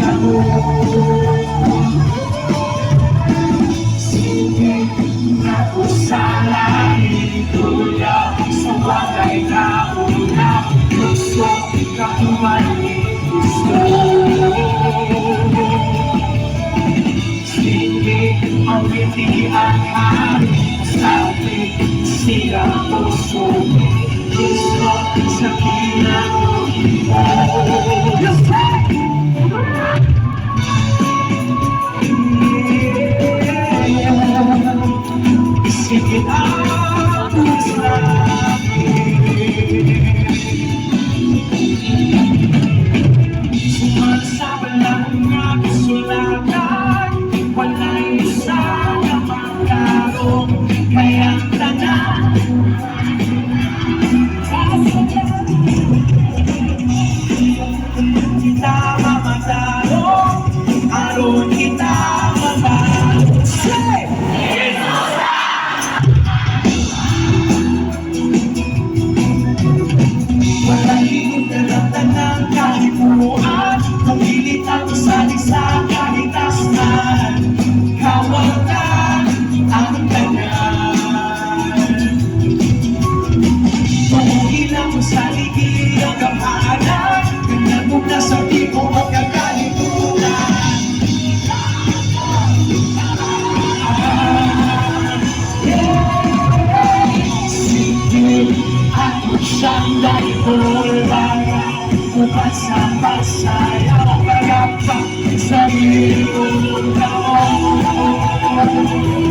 Kamo. Sige na usalay kuya sa walay kauna. Gusto ka ni Kristo. Sige, ang ngiti ang hari. Sabi siya puso Kristo sa kinabuhi mo. Yes, sir! Sige na sa akin. Sumasabala nga kasulatan, wala'y isa na magkaroon. Kaya tanan kita mamatalo, aron kita matalo. Say! Wala'y ng kahipuan kung hilit ang salig sa kahitasnan. Kawalan ang tanan. Tumuhin ang sa ligid ang gamhanan. Ganyan na sa tipo o kagalipunan. Sige, ako siyang daipulbara upat sa pagsayaw. Pagapa sa iyong taon.